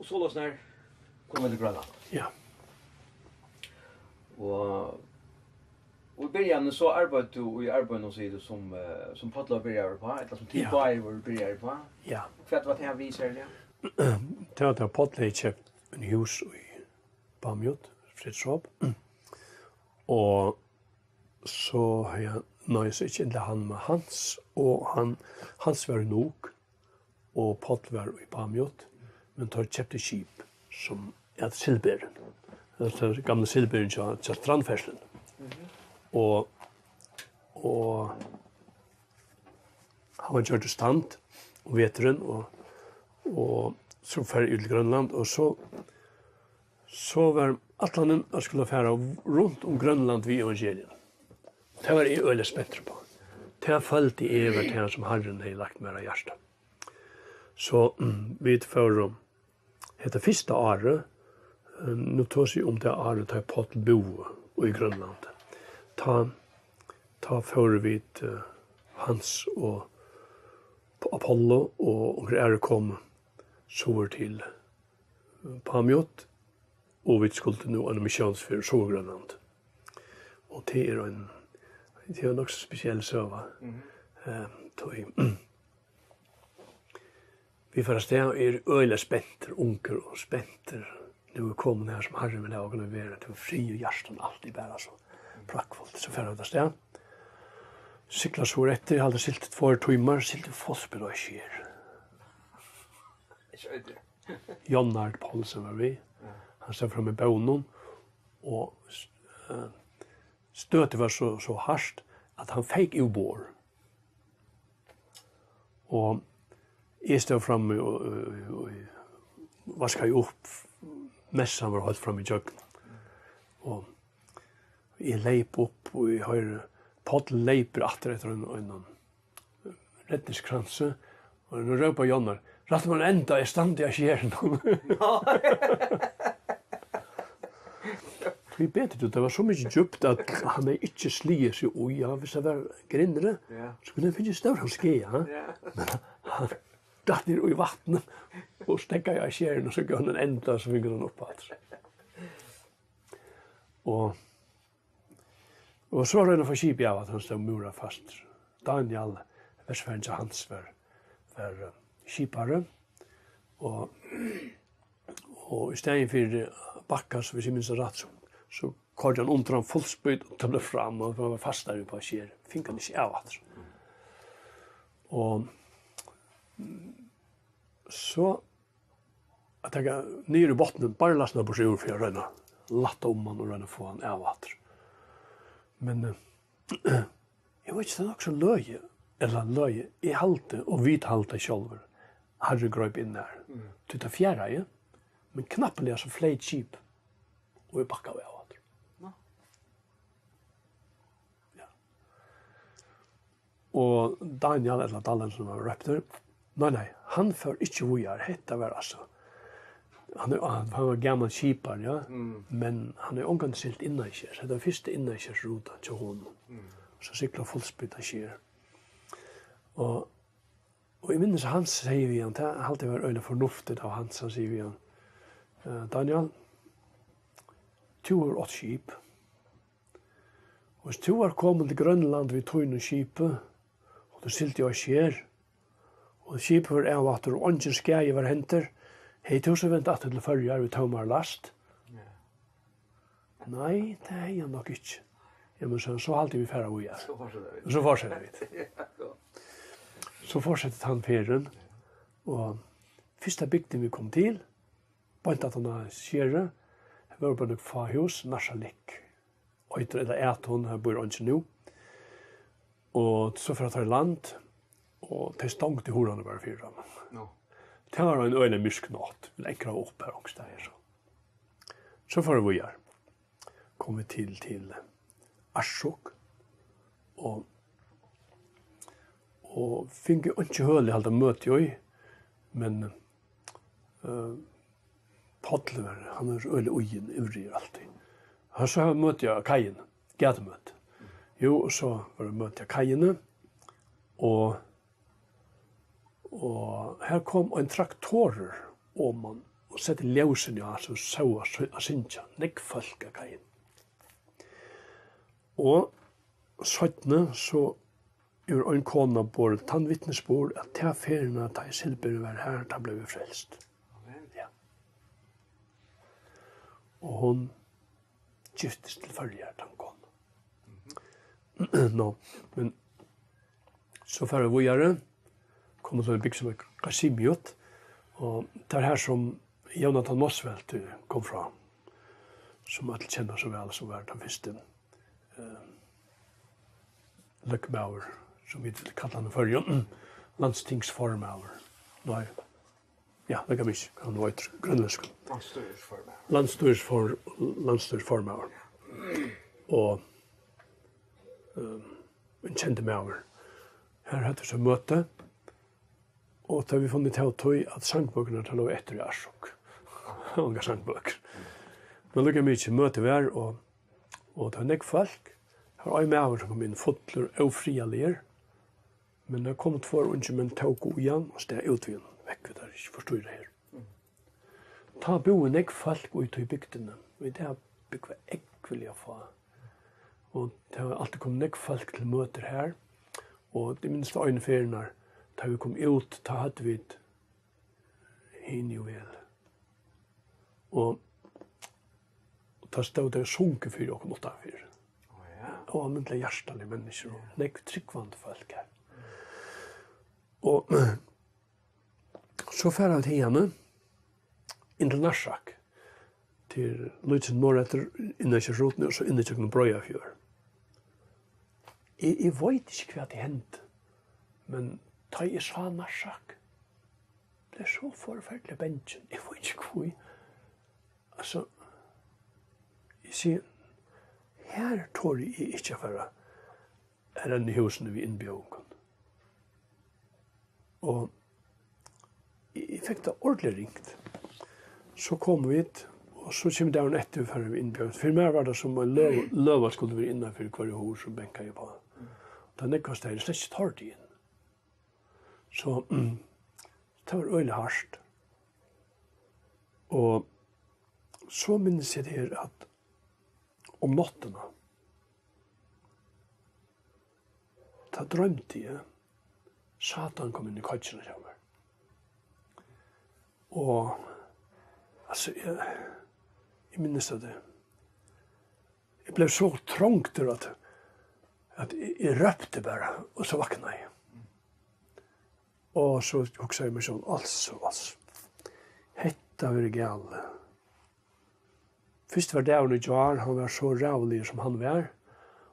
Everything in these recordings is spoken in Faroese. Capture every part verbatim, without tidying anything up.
Og soleiðis nær kom til Grønland. Ja. Og, og í byrjanini so arbeiddi tú í arbeiðinum, sigur tú, sum, eh, sum Páll var byrjaður uppá, ella sum tit Ja. báðir vóru byrjaðir uppá. Ja. Hvat var tað við serliga? Tað var, at Páll hevði keypt eini hús í Paamiut, Fritz Rob. Og so hevði hann, nei, so ikki endiliga hann, men Hans, og hann, Hans var í Nuuk, og Páll var í Paamiut, men teir keyptu skip, sum æt Silberin. Tað er gamla Silberin hjá, hjá Strandferðsluni. Og, og hann var gjørdur í stand um veturin, og, og so fór út til Grønland, og so, so var ætlanin at skula fara runt um Grønland við evangelium. Tað var eg øgiliga spentur uppá. Tað føldi eg var tað, sum Harrin hevði lagt mær á hjarta. So, mm, vit fóru hetta fyrsta árið, eh, nú tosi eg um tað árið, tá Páll búði í Grønlandi. Tá, tá fóru vit, eh, Hans og P-, Apollo og onkrir aðrir komu suður til, eh, Paamiut, og vit skuldu nú á eina missiónsferð í Suðurgrønland. Og tað er ein, tað er ein nokk so spesiell søga. Mhm. Eh, tá ið vit fara avstað, og eg eri øgiliga spentur, ungur og spentur. Nú er komin har, sum Harrin vil hava okkum at vera. Tað er frið í hjartanum, alt er bara so praktfult. So fara vit avstað. Sigla suðureftir, halda siglt í tveir tímar, sigldu fólkspýta á skerið. Eg skjønti. John Ard Poulsen var við. Ja. Hann stóð fram í bónum, og s-, eh, støtið var so, so hart, at hann feyk úr borð. Og eg stóð frammi og, og, og vaskaði upp, messan var heilt fram ígjøgnum. Og eg leyp upp, og eg hoyri, Páll leypur aftur eftir einum, einum redningskransi, og nú rópar John Ard: "Rætt mær enda, eg standi á skerinum." Tíbetur, tú, tað var so mikið djúpt, at hann hevði ikki sligið seg í, ja, viss tað var grynnri, Ja. so kundi hann fingið stóran skaða, ha? Ja. Men hann datt niður í vatnið og steðgaði á skerinum, og so gav hann ein enda, so fingu hann upp aftur. Og Og so royna at fáa skipið av, at hann stóð múrað fastur. Daniel, verfarin hjá Hans, var, var, eh, skipari, og, og í staðin fyri at bakka, so viss eg minnist rætt, so, so koyrdi hann undir hann fullspýt, og tað bleiv fram, og hann var fastari upp á skerið, fekk hann ikki av aftur. Og, mm, so at taka niður í botnin, bara lasna burtur úr fyri at royna at lætta um hann og royna at fáa hann av aftur. Men, eh, eg veit ikki, tað er nokk so løgið, ella løgið, eg haldi, og vit halda sjálvir, Harrin greip inn har. Mm. Tí tað fjaraði, men knappliga so fleyt skip, og eg bakkaði av aftur. Nå. Ja. Og Daniel, ella Dallen, sum hann var róptur, nei, nei, hann fór ikki víðari. Hetta var, altso, hann er, hann, hann var gamal skipari, ja, Mm. men hann hevur ongantíð siglt innanskers. Hetta var fyrsta innanskers ruta hjá honum. Mm. So sigla fullspýta skerið. Og, og eg minnist, Hans segði við hann, tað haldi eg var øgiliga fornuftigt av Hans, hann sigur við hann, eh, Daniel, tú hevur átt skip. Og viss tú var komin til Grønland við tínum skipi, og tú sigldi á sker, og skipið var av aftur, og eingin skaði var hendur, hevði tú so vent aftur til Føroyar við tómari last? Ja. Nei, tað hevði hann nokk ikki. Ja, men so, so haldi eg, vit fara víðari. So fortseta vit. So fortseta vit. Ja, gott. So fortsetti tann ferðin, og fyrsta bygdin vit komu til, beint aftan á skerið, har vóru bara nøkur fá hús, Narsarlik eitur, ella æt hon, har býr eingin nú. Og so fóru teir í land, og tey stongdu hurðarnar bara fyri teimum. Nú. Tað var ein øgiliga myrk nátt, vit ankraðu upp har onkustaðni, so. So fóru vit víðari. Komu vit til, til Arsuk, og, og fingu einki høli at halda møti í, men, eh, Páll var, hann er øgiliga íðin, ivrigur altíð. Hann sá møti á kaiini, gatumøti. Jú, og so var tað møti á kaiini, og, og har kom ein traktorur oman og setti ljósini á, so sóu at sy-, at syngja. Nógv fólk at koma inn. Og seinni, so er ein kona borin tann vitnisburð, at ta ferðina, tá ið Silberg var har, tá bleiv eg frelst. Amen. Ja. Og hon giftist til Føroyar, tann konan. Nå, men so fara vit víðari, koma til ein bygd sum er Qasimiyot, og tað er har sum Jonathan Motzfeldt, eh, kom frá, sum øll kenna so væl, sum var tann fyrsti, eh, løgmaður, sum vit vilja kalla hann í Føroyum, landstingsformaður. Nei, ja, tað kann man ikki, hann var grønlendskur. Landsstýrisformaður. Landsstýrisfor-, landsstýrisformaður. Og, ehm, ein kendur maður. Har høvdu vit so møti, og tá vit funnu út av tí, at sangbøkurnar, tær lógu eftir í Arsuk. Ongar sangbøkur. Men líka mikið møti var, og, og tað var nógv fólk. Har var ein maður, sum kom inn fullur, ófriðarligur. Men har komu tveir ungir menn, tóku í hann og staðið út við honum, vekk við tær, ikki forstýra her. Tá búðu nógv fólk í tí bygdini, og í dag búgva ógvuliga fá. Og tað var altíð komið nógv fólk til møtir har, og eg minnist einu ferðina, tá vit komu út, tá høvdu vit hin juvel. Og, og tá stóðu tey og sungu fyri okkum uttanfyri. Ó, ja. Og almindiliga hjartalig menniskju, og nógv trúgvandi fólk har. Og so fara vit hiðani inn til Narsaq, til lítið norðureftir, inn eftir Rudni og so inn ígjøgnum Breiðafjørð. Eg, eg veit ikki, hvat ið hendi, men tá eg sá Narsaq, bleiv so forferdiliga bangin. Eg veit ikki hví. Altso, eg sigi, her tori eg ikki at fara at renna í húsini við innbjóðingum. Og eg, eg fekk tað ordiliga ringt. So komu vit, og so kemur dagurin eftir, vit fara við innbjóðing. Fyri mær var tað sum ein løv-, løva skuldi verið innanfyri hvørja hurð, sum bankaði uppá. Tað nógvasta hevði eg slett ikki tort inn. So, mm, tað var øgiliga hart. Og so minnist eg her, at um náttina, tá droymdi eg, Satan kom inn í koyggjuna hjá mær. Og, altso, eg, eg minnist, at eg, eg bleiv so trongdur, at, at eg, eg rópti bara, og so vaknaði eg. Og so hugsaði eg mær sjálv, altso, altso, hetta verður galið. Fyrst var dagurin í gjár, hann var so ræðuligur, sum hann var.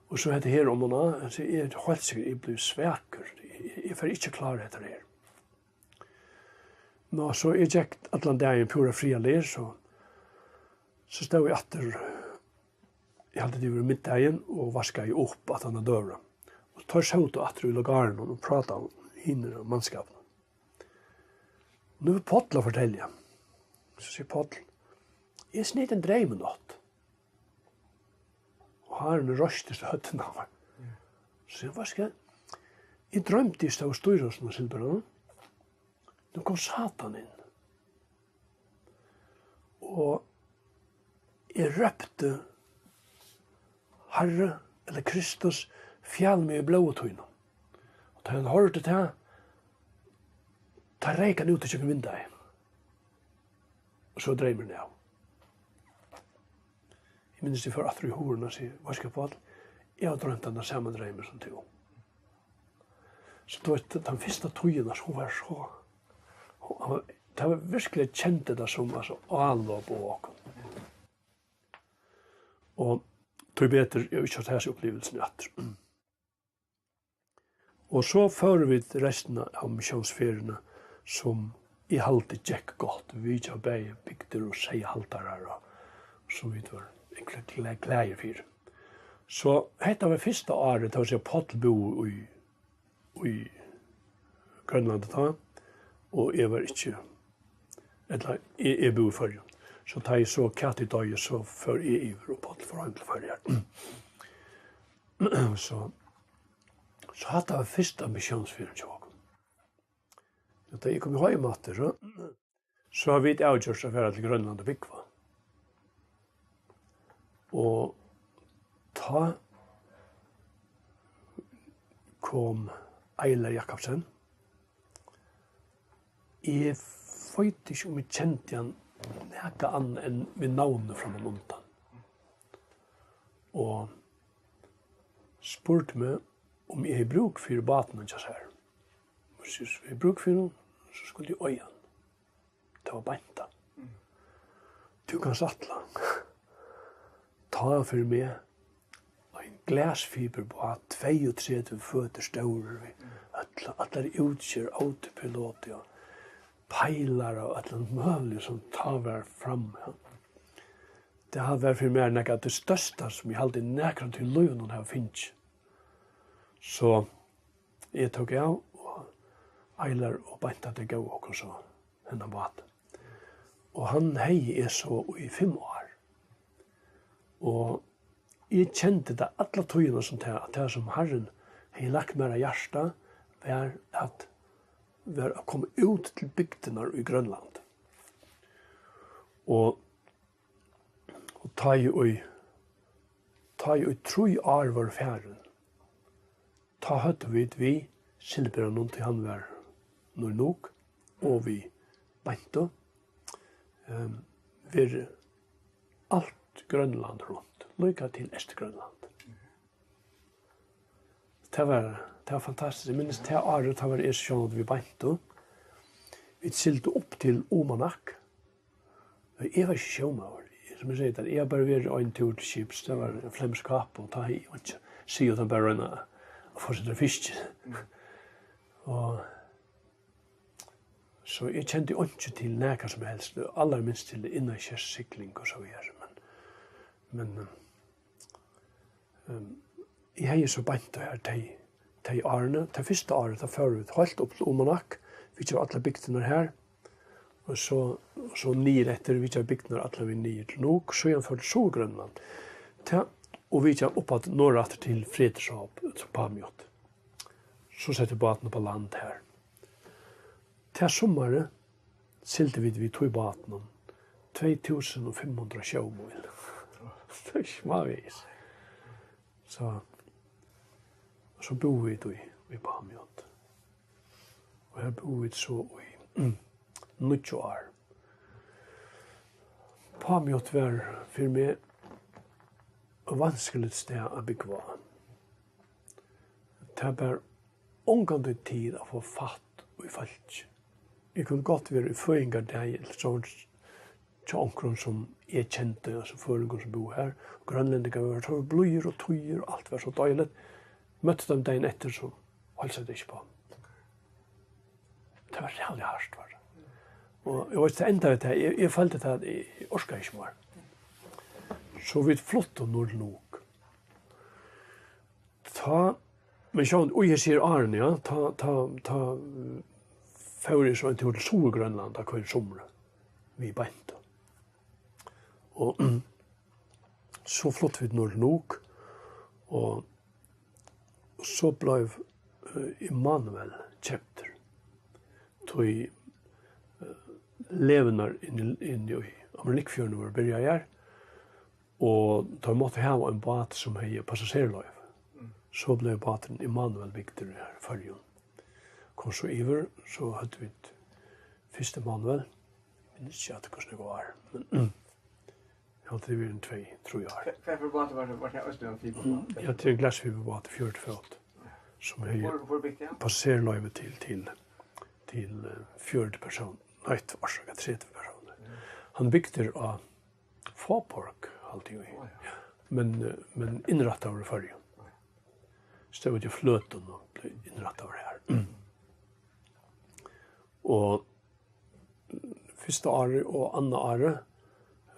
Og so hetta her omaná, altso, eg eri heilt sikkur, eg blívi svakur. Eg, eg, eg fari ikki at klára hetta her. Nå, so eg gekk allan dagin púra friðarligur, so, so stóð eg aftur, eg haldi, tað var middagin, og vaskaði upp aftan á døgurða. Og teir sótu aftur í lugarinum og prátaðu, hinir av mannskapinum. Nú er Páll at fortelja. So sigur Páll, eg sniti ein dreym í nátt. Og hárini reistust á høvdinum á mær. So sigur hann, veitst tú hvat, eg droymdi, eg stóð og stýrdi hosum á Silberg. Nú kom Satan inn. Og eg rópti, Harri, ella Kristus, fjal meg í blóði tínum. Og tá hann hoyrdi tað, tá reyk hann út ígjøgnum vindeygað. Og so dreymurin av. Eg minnist, eg fór aftur í hurðina og sigi, veitst tú hvat, Páll, eg havi droymt henda sama dreymin sum tú. So tú veitst, tann fyrsta tíðin, altso, hon var so, hon, hann var, tað var virkiliga, kendi tað sum, altso, álop á okkum. Og tíbetur, eg havi ikki havt hasa upplivilsina aftur. Og so fóru vit restina av missiónsferðini, sum eg haldi gekk gott. Vit vitjaðu bæði bygdir og seyðahaldarar, og sum vit vóru ógvuliga gla-, glaðir fyri. So hetta var fyrsta árið, tað vil siga, Páll búði í, í Grønlandi tá, og eg var ikki, ella eg, eg búði í Føroyum. So tá eg so Kati doyði, so fór eg yvir, og Páll fór heim til Føroyar. So, so hatta var fyrsta missiónsferðin hjá okkum. Og tá eg kom heim aftur, so, So hava vit avgjørt at fara til Grønland og búgva. Og tá kom Eilar Jakobsen. Eg veit ikki, um eg kendi hann nakað annað enn við navni frammanundan. Og spurdi meg, um eg hevði brúk fyri bátinum hjá sær. Hvis eg hevði brúk fyri honum, so skuldi eg eiga hann. Tað var Beinta. Tú kanst ætla. Tá fyri meg ein glasfiberbát, tveyogtretivu føtur stórur, við øll, allar útgerð, autopilot og peilar og allan møguliga, sum tá var frammi, ja. Tað var fyri mær nakað av tí størsta, sum eg haldi nakrantíð í lívinum havi fingið. So eg tók av, og Eilar og Beinta, tey góvu okkum so hendan bátin. Og hann hevði eg so í fimm ár. Og eg kendi tað alla tíðina sum tað, at tað sum Harrin hevði lagt mær á hjarta, var at, var at koma út til bygdirnar í Grønland. Og, og tá eg í, tá eg í trý ár var farin, tá høvdu vit við Silberanum, tí hann var Nordnuuk, og við Beintu, ehm, verið alt Grønland runt, líka til Eystgrønland. Tað var, tað var fantastiskt. Eg minnist tað árið, tá var eg sjálvur við Beintu. Vit sigldu upp til Uummannaq. Men eg var ikki sjómaður. Sum eg sigi, eg havi bara verið ein túr til skips, tað var Flemish Cup, og tá hevði eg einki at siga, uttan bara royna at fáa seg til fiski. Og so eg kendi einki til nakað sum helst, allarminst til innanskers sigling og so víðari. Men, men, ehm, eg hevði so Beintu her tey, tey árini. Tað fyrsta árið, tá fóru vit heilt upp til Uummannaq, vit gjørdu allar bygdirnar har, og so, og so niður eftir, vit gjørdu bygdirnar allar við niður til Nuuk, síðan fóru til Suðurgrønland, tað, og vit gjørdu upp at norðuraftur til Frederikshåb, til Paamiut. So settu bátin upp á land har. Tað summarið sigldu vit við tí bátinum tvey túsund og fimm hundrað sjómíl. Tað er smávegis. So, so búðu vit í, í Paamiut. Og her búðu vit so í, mm, níggju ár. Paamiut var fyri meg eitt vanskuligt stað at búgva á. Tað bar ongantíð til at fáa fatt í fólki. Eg kundi gott vera í føðingardegi ella so hjá onkrum, sum eg kendi, altso føroyingum, sum búðu har. Grønlendingar vóru so blíðir og tíðir, og alt var so deiligt. Møtti teimum dagin eftir, so heilsaði tey ikki uppá. Tað var ræðuliga hart, var tað. Og eg veit, tað endaði við tað, eg, eg føldi tað, at eg, eg orkaði ikki meir. So vit fluttu norður til Nuuk. Tá, men sjálvandi í hesi her árini, ja, tá, tá, tá, mm, fór eg so ein túr til Suðurgrønlanda hvørja sumri við Beintu. Og so fluttu vit norður til Nuuk, og so bleiv, eh, Emanuel keyptur. Tí, eh, legurnar inni, inni í Amorlikfjørðinum vóru byrjaðar, og teir máttu hava ein bát sum hevði passasjerloyvi. Mm. So bleiv báturin Emanuel bygdur her í Føroyum. Kom so yvir, so høvdu vit fyrst Emanuel, minnist ikki aftur hvussu nógv ár, men eg haldi, tað verið ein tvey, trý ár. Hvat, hvat fyri bátur var tað? Var tað eisini ein fiberbátur? Mm, ja, tað er ein glasfiberbátur, fjøruti fót, sum hevði passasjerloyvi til, til, til, eh, fjøruti persónar. Nei, orsaka, tretivu persónar. Mm. Hann bygdur á Faaborg, haldi eg í. Á, ja. Men, eh, men innrættaður í Føroyum. Á, ja. Stóð úti í Fløtum og bleiv innrættaður har. Og fyrsta árið og annað árið,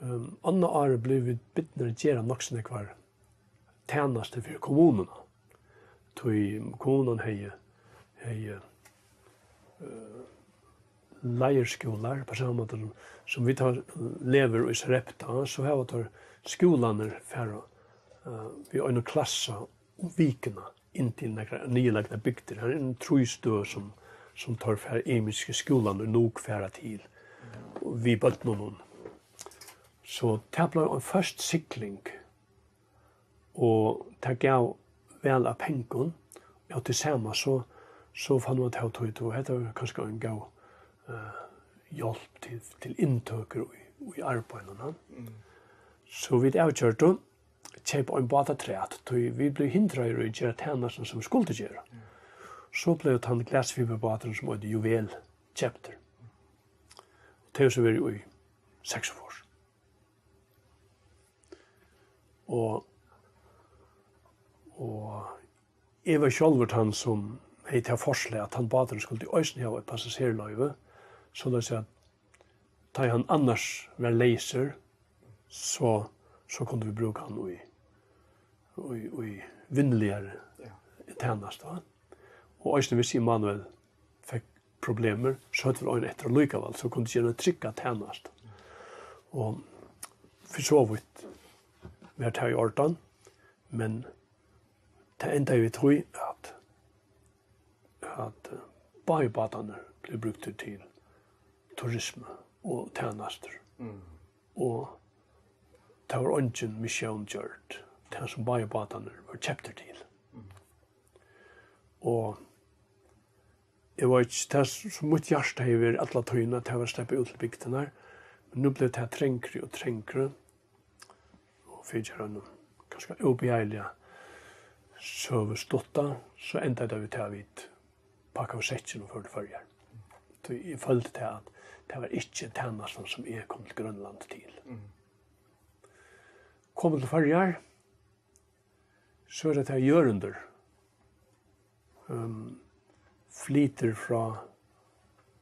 ehm, annað árið blivu vit bidnir at gera nokk so nógvar tænastur fyri kommununa. Tí kommunan hevði, hevði, eh, leirskúlar, á sama máta sum, sum vit hava legur í Sarepta, so hava teir skúlarnir fara, eh, við einum klassa um vikuna inn til nakrar niðurlagdar bygdir. Har eru trý støð sum, sum teir fara, ymisku skúlarnir í Nuuk fara til. við børnunum. So tað bleiv ein fyrst sigling, og tað gav væl av pengum. Og til sama so, so fann man tað út, og hetta var kanska ein góð, eh, hjálp til, til inntøkur í, í arbeiðinum, ha? Mm. So vit avgjørdu, keypa ein bát afturat, tí vit blivu hindraðir í at gera tænastuna, sum vit skuldu gera. So bleiv tann glasfiberbáturin, sum eitur Juvel, keyptur. Og tað hevur so verið í seksogfýrs. Og, og eg var sjálvur tann, sum hevði tað forslag, at tann báturin skuldi eisini hava eitt passasjerloyvi, soleiðis at tá ið hann annars var leysur, so, so kundu vit brúka hann í, í, í vinnuligari, ja, tænastu, va? Og eisini, viss Immanuel fekk problemir, so høvdu vit ein eftir allíkavæl, so kundu gera eina trygga tænastu. Og fyri so vítt var tað í ordan, men tað endaði við tí, at, at, eh, báðir bátarnir blivu brúktir til turismu og tænastur. Mm. Og tað var eingin missión gjørd, tað sum báðir bátarnir vóru keyptir til. Mm. Og eg veit ikki, tað s-, sum mítt hjarta hevur verið alla tíðina, tað var at sleppa út til bygdirnar. Men nú bleiv tað trengri og trengri. Og fyri at gera eina kanska óbehagiliga søgu stutta, so endaði tað við tað, at vit pakkaðu sekkin og fóru til Føroyar. Tí eg føldi tað, at tað var ikki tænastan, sum eg kom til Grønland til. Mm. Komin til Føroyar, so er tað, at Jørundur, ehm, flytur frá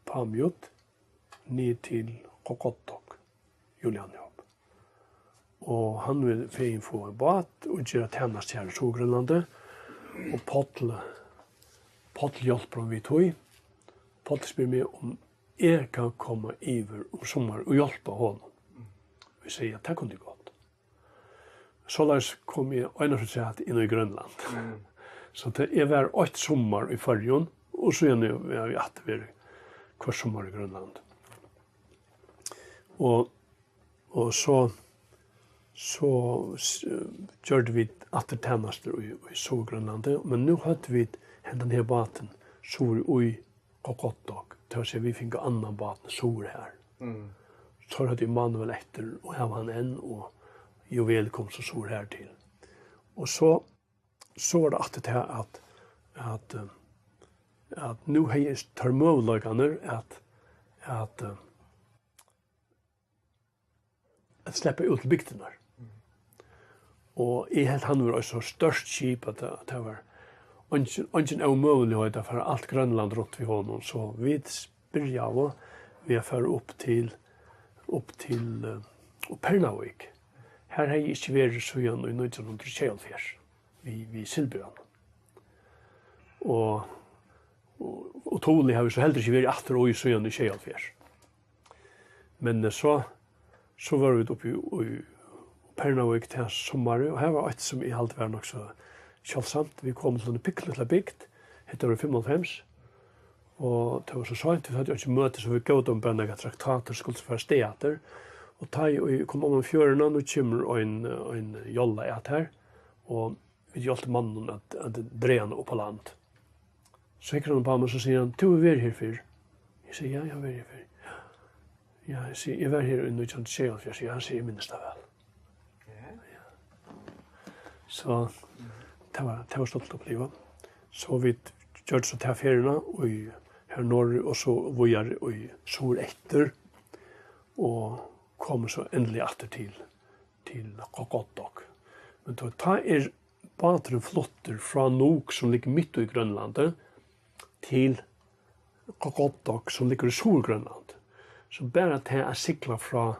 Paamiut niður til Qaqortoq, Julianehåb. Og hann vil fegin fáa ein bát og gera tænastu her í Suðurgrønlandi. Og Páll, Páll hjálpir honum við tí. Páll spyr meg, um eg kann koma yvir um summar og hjálpa honum. Eg sigi, ja, tað kundi eg gott. Soleiðis kom eg einaferð afturat inn í Grønland. Mm. So tað, eg var eitt summar í Føroyum, og síðani havi eg aftur verið hvørt summar í Grønland. Og, og so, so s-, gjørdu vit aftur tænastur í, í Suðurgrønlandi, men nú høvdu vit hendan her bátin suður í Qaqortoq, tað vil siga, vit fingu annan bátin suður har. Mm. Teir høvdu Immanuel eftir og hava hann enn, og Juvel kom so suður har til. Og so, so var tað aftur tað, at, at, eh, at nú hevði teir møguleikarnar at, at, eh, at sleppa út til bygdirnar. Og eg helt, hann var eitt so stórt skip, at tað, at tað var eingin, eingin ómøguligheit at fara alt Grønland runt við honum. So vit byrjaðu við at fara upp til, upp til, eh, Upernavik. Har hevði eg ikki verið síðan í nítjan hundrað og sjeyoghálvfjerðs við, við Silburan. Og, og, og Thule havi eg so heldur ikki verið aftur í síðan í sjeyoghálvfjerðs. Men, eh, so, so vóru vit uppi í, í Upernavik tað summarið, og har var eitt, sum eg haldi var nokk so sjáldsamt. Vit komu til eina pinkulítla bygd, hetta var í fimmoghálvfems, og tað var so seint, vit høvdu einki møti, so vit góvu teimum bara nakrar traktatir, skuldu so fara avstað aftur. Og tá ið vit komu oman í fjøruna, nú kemur ein, ein jolla at har, og vit hjálptu manninum at, at draga hana upp á land. So hyggur hann upp á meg, so sigur hann, "Tú hevur verið her fyrr." Eg sigi, "Ja, eg havi verið her fyrr." "Ja," eg sigi, "eg var her í nítjan hundrað og sjeyoghálvfjerðs." "Ja," hann sigur, "eg minnist tað væl." Ja. Ja. So tað var, tað var stuttligt at uppliva. So vit gjørdu so ta feriuna í, her norður og so víðari í suður eftir og komu so endiliga aftur til, til Qaqortoq. Men tá, tá er báturin fluttur frá Nuuk, sum liggur mitt í Grønlandi, til Qaqortoq, sum liggur í Suðurgrønlandi. So bara tað at sigla frá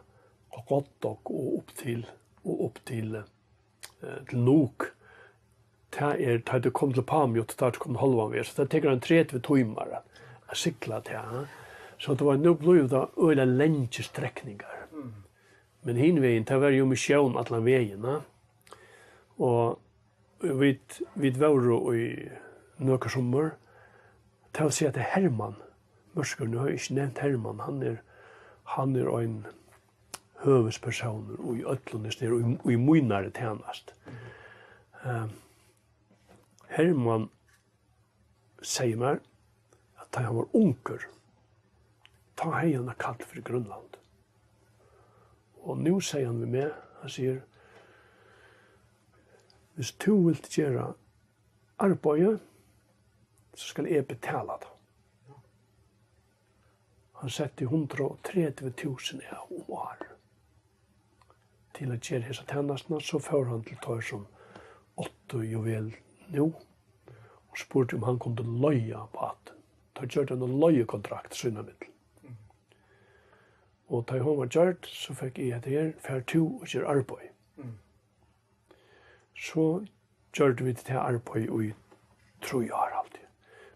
Qaqortoq og upp til, og upp til, eh, til Nuuk, tað er, tá tú kemur til Paamiut, tá ert tú komin hálvan veg, so tað tekur ein tretivu tímar at, at sigla tað, ha. So tað var, nú blívur tað øgiliga langir strekningar. Mm. Men hin vegin, tað var jú missión allan vegin, ha. Og vit, vit vóru í nøkur summar. Tað vil siga, at Hermann Mørsker, nú havi eg ikki nevnt Hermann, hann er, Hann er ein høvuðspersónur í øllum hesum her, í, í mínari tænastu. Eh, Hermann segði mær, at tá hann var ungur, tá hevði hann eitt kall fyri Grønland. Og nú segði hann við meg, hann sigur, "Hvis tú vilt gera arbeiði, so skal eg betala tað." Hann setti hundrað og tretivu túsund av um árið til at gera hesa tænastuna. So fór hann til teir, sum áttu Juvel nú, og spurdi, um hann kundi leiga bátin. Teir gjørdu eina leigukontrakt sínámillum. Og tá hon var gjørd, so fekk eg hetta her: "Far tú og ger arbeiði." So gjørdu vit tað arbeiðið í trý ár, haldi eg.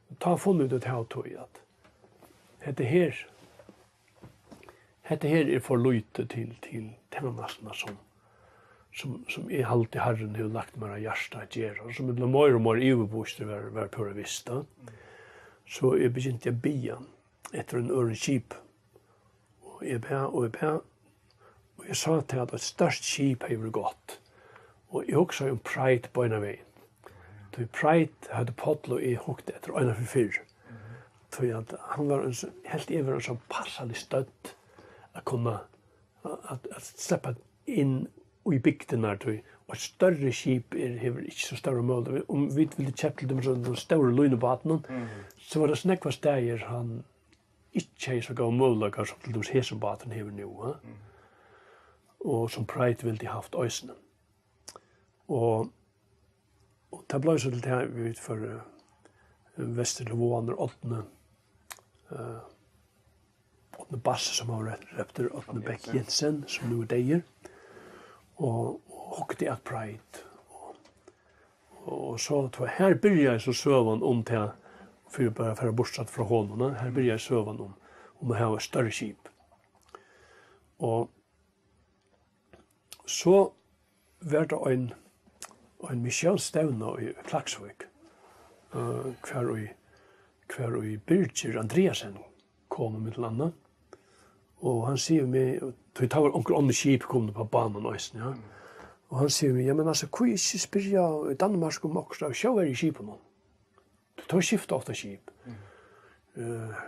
Men tá funnu vit út av tí, at hetta her, hetta her er for lítið til, til tænastuna, sum, sum, sum eg haldi, Harrin hevur lagt mær á hjarta at gera, og sum eg bleiv meira og meira yvirbevístur var, var púra vist, tá. So eg begynti at biðja eftir einum øðrum skipi. Og eg bað, og eg bað, og eg sá til, at eitt stórt skip hevði verið gott. Og eg hugsaði um Pride beinanvegin. Tí Pride høvdu Páll og eg hugt eftir einaferð fyrr. Tí at hann var ein so, helt eg var ein so passalig stødd at kunna, at, at sleppa inn í bygdirnar, tí eitt størri skip er, hevur ikki so stóra møguleika. Um vit vildu keypt til dømis ein stóran línubát, so var tað so nógvar staðir, hann ikki hevði so góðar møguleikar, sum til dømis hesin báturin hevur nú, ha? Og sum Pride vildi havt eisini. Og, og tað bleiv so til tað, vit fóru, eh, vestur til Vágarnar, Árni, eh, Árni Basse, sum hann var reyptur, Árni Bech Jensen, sum nú er deyður, og, og hugdi at Pride. Og, og so, tá, her byrjaði so søgan um tað, fyri bara at fara burturat frá honum, ne? Her byrjaði søgan um, um at hava eitt størri skip. Og so var tað ein, ein missiónsstevna í Klaksvík, eh, hvar í, hvar í Birgir Andreasen kom, millum annað. Og hann sigur við meg, tí tá var onkur onnur skip komin upp á banan eisini, ja. Og hann sigur við meg: "Ja, men altso, hví ikki spyrja í Danmark um okkurt av sjóverjuskipunum? Tí teir skifta ofta skip." Eh,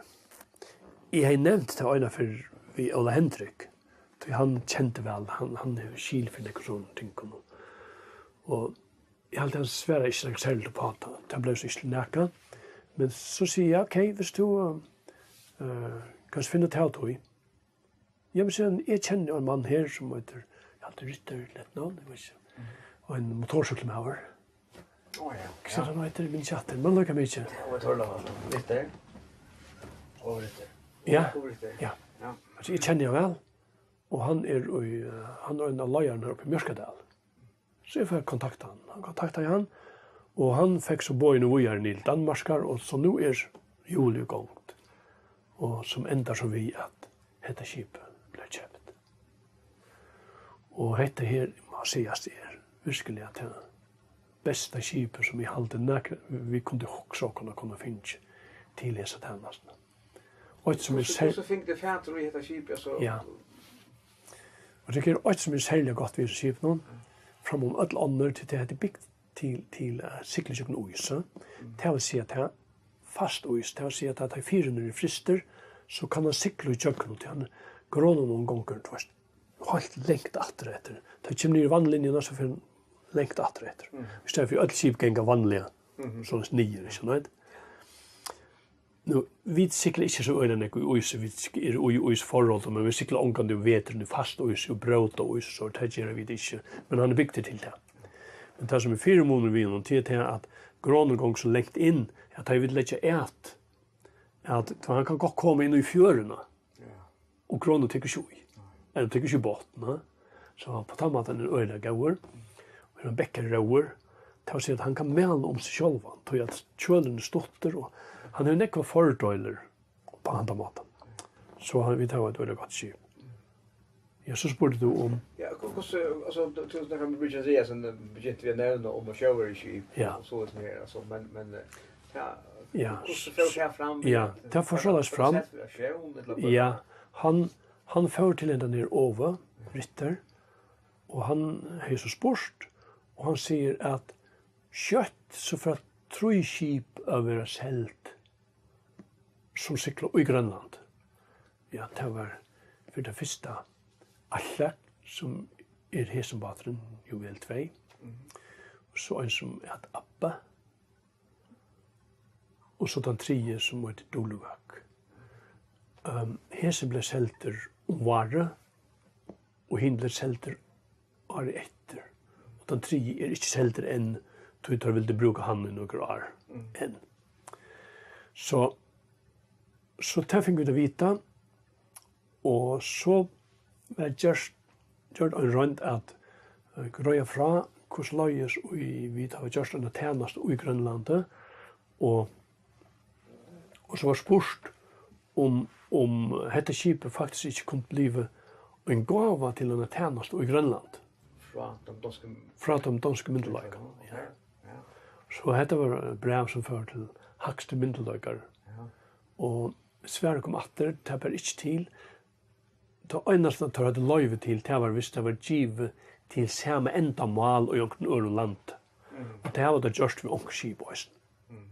eg hevði nevnt tað eina ferð við Óla Hendrik, tí hann kendi væl, hann, hann hevur skil fyri nøkrum sovorðnum tingum. Og eg haldi, hann svaraði ikki nakað serligt upp á tað. Tað bleiv so ikki til nakað. Men so sigi eg: "Ok, viss tú, eh, kanst finna tað út í." Ja, men sigur hann, eg kenni ein mann her sum eitur, eg haldi Ritter, lætt navn, eg veit ikki. Og ein motorsúkklumaður. Ó, ja. Hvat er hann eitur, eg minnist ikki aftur, men líka mikið. Ja, og Torla var Ritter. Og Ritter. Ja. Og Ritter. Ja. Ja. Altso, eg kenni hann væl, og hann er í, eh, hann er ein av leiðarunum her uppi í Mjørkadal. So eg fekk kontakta hann. Hann kontaktaði hann, og hann fekk so boðini víðari niður til Danmarkar, og so nú er hjúlið í gongd. Og sum endar so við, at hetta skipið bleiv keypt. Og hetta her, má sigast, er virkuliga tað besta skipið, sum eg haldi nakra, vit kundu hugsa okkum at kunna fingið til hesa tænastuna. Og eitt sum er... Hvussu, sær- hvussu fingu tit fatur í hetta skipið, altso? Ja. Og tað er eitt, sum er serliga gott við hesum skipinum, framum øll onnur, tí tað er bygt til, til at sigla ígjøgnum ís, eh? Mm. Tað vil siga, at tað er fast ís, tað vil siga, at tá ið firðirnir eru frystir, so kann hann sigla ígjøgnum, tí hann, grónan, hon gongur, tú veist, heilt langt aftur eftir. Tá ið kemur niður í vatnlinjuna, so fer hann langt aftur eftir. Mm. Í staðin fyri, øll skip ganga vanliga, mhm, soleiðis niður, ikki sant? Nú, vit sigla ikki so øgiliga nógv í ísi, vit sk-, eru í ísforholdi, men vit sigla ongantíð um veturin í fast ísi og bróta ís, so tað gera vit ikki. Men hann er bygdur til tað. Men tað, sum er fyrimunur við honum, tað er tað, at grónin gongur so langt inn, at tá vit leggja at, at hann kann gott koma inn í fjøruna. Ja. Og grónin tekur ikki í. Nei. Ella tekur ikki í botn, ne? So á tann mátan er øgiliga góður. Og er hann bekkaróður, tað vil siga, at hann kann mala um seg sjálvan, tí at kjølin er stuttur, og hann hevur nógvar fordeilir á handan mátan. So hann, vit hava eitt øgiliga gott skip. Ja, so spurdi tú um... Ja, hva-, hvussu, altso, tú, tú snakkar um Richard Andreasen, eh, begynti við at nevna um at sjóverjuskip, ja, og soleiðis meir, altso, men, men, eh, ja, ja, hvussu fór tað fram? Ja, tað fór soleiðis fram. Var tað sett fyri auktión, ella bara... Ja, hann Hann fór til hendan her Ove Ritter, og hann hevði so spurt, og hann sigur, at skjótt so fara trý skip at verða seld, sum sigla í Grønland. Ja, tað var fyri tað fyrsta Aslak, sum er hesin báturin, Juvel tvey. Mhm. Og so ein sum æt Abba. Og so tann triði, sum eitur Duluvak. Ehm, hesin bleiv seldur um várið, og hin bleiv seldur árið eftir. Og tann triði er ikki seldur enn, tí teir vildu brúka hann í nøkur ár Mm. enn. So, so tað fingu vit at vita, og so var gjørt, gjørt ein roynd at, eh, greiða frá, hvussu leiðis í, vit hava gjørt eina tænastu í Grønlandi, og, og so var spurt, um, um hetta skipið faktiskt ikki kundi blivið ein gáva til eina tænastu í Grønlandi. Frá teimum donsku Frá teimum donsku myndugleikunum, ok, ja. Ja. So hetta var eitt bræv, sum fór til hægstu myndugleikar. Ja. Og svarið kom aftur, tað bar ikki til. Tað einasta, teir høvdu loyvi til, tað var, hvis tað var givið til sama endamál í onkrum øðrum landi. Mm. Og tað hava teir gjørt við onkur skip eisini. Mm.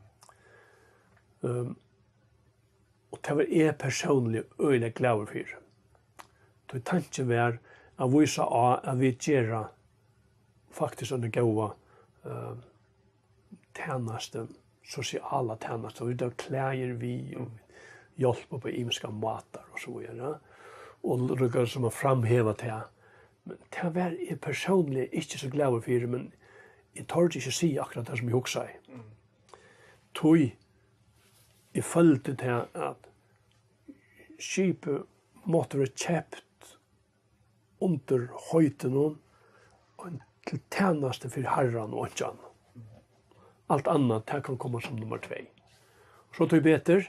Ehm, og tað var eg persónliga øgiliga glaður fyri. Tí tankin var at vísa á, at vit gera faktiskt eina góða, eh, tænastu, sosiala tænastu, og vit hava klæðir við, og hjálpa upp á ymiskar mátar og so víðari, og líka sum at framheva tað. Men tað var eg persónliga ikki so glaður fyri, men eg tordi ikki at siga akkurát tað, sum eg hugsaði. Mm. Tí eg føldi tað, at skipið mátti vera keypt undir heitinum ein til tænastu fyri Harran og einki annað. Alt annað, tað kann koma sum nummar tvey. So tíbetur,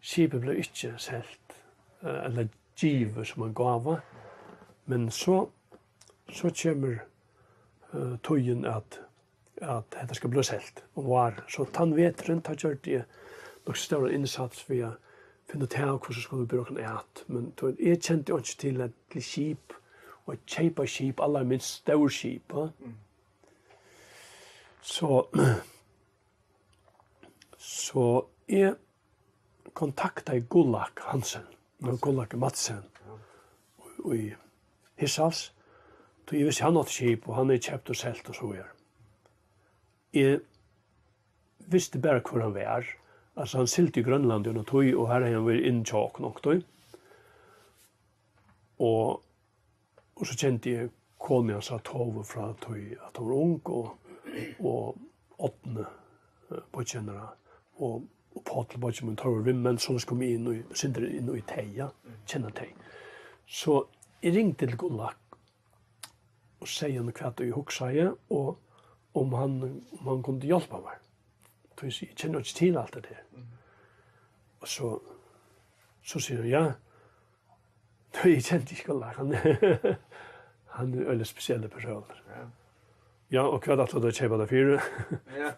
skipið bleiv ikki selt, eh, ella givið sum ein gáva, men so, so kemur, eh, tíðin at at hetta skal blíva selt um vár. So tann veturin, tá gjørdi eg nokk so stóran innsats við at finna út av, hvussu skuldi bera okkum at. Men tú veit, eg kendi einki til at, til skip, og at keypa skip, allarminst stór skip, ha? Mm. So, so eg kontaktaði Gullak Hansen, men Gullak Madsen, í Hirtshals, tí eg visti, hann átti skip, og hann hevði keypt og selt og so víðari. Eg visti bara, hvør hann var. Altso, hann sigldi í Grønlandi í eina tíð, og har hevði hann verið inn hjá okkum onkuntíð. Og, og so kendi eg konu hansara, Tove, frá tí at hon var ung, og, og Árni, eh, beiggi hennara, og, og Páll, beiggi mín, teir vóru vinmenn, soleiðis kom eg inn í, sindur inn í tey, ja, kenna tey. So eg ringdi til Gullak og segði honum, hvat eg hugsaði, og um hann, um hann kundi hjálpa mær. Tí eg kenni ikki til alt hetta her. Mhm. Og so, so sigur hann, ja. Tí eg kendi ikki Gullak, hann, hann er ein øgiliga spesiellur persónur. Ja. Ja, og hvat ætlar tú at keypa tað fyri? Ja.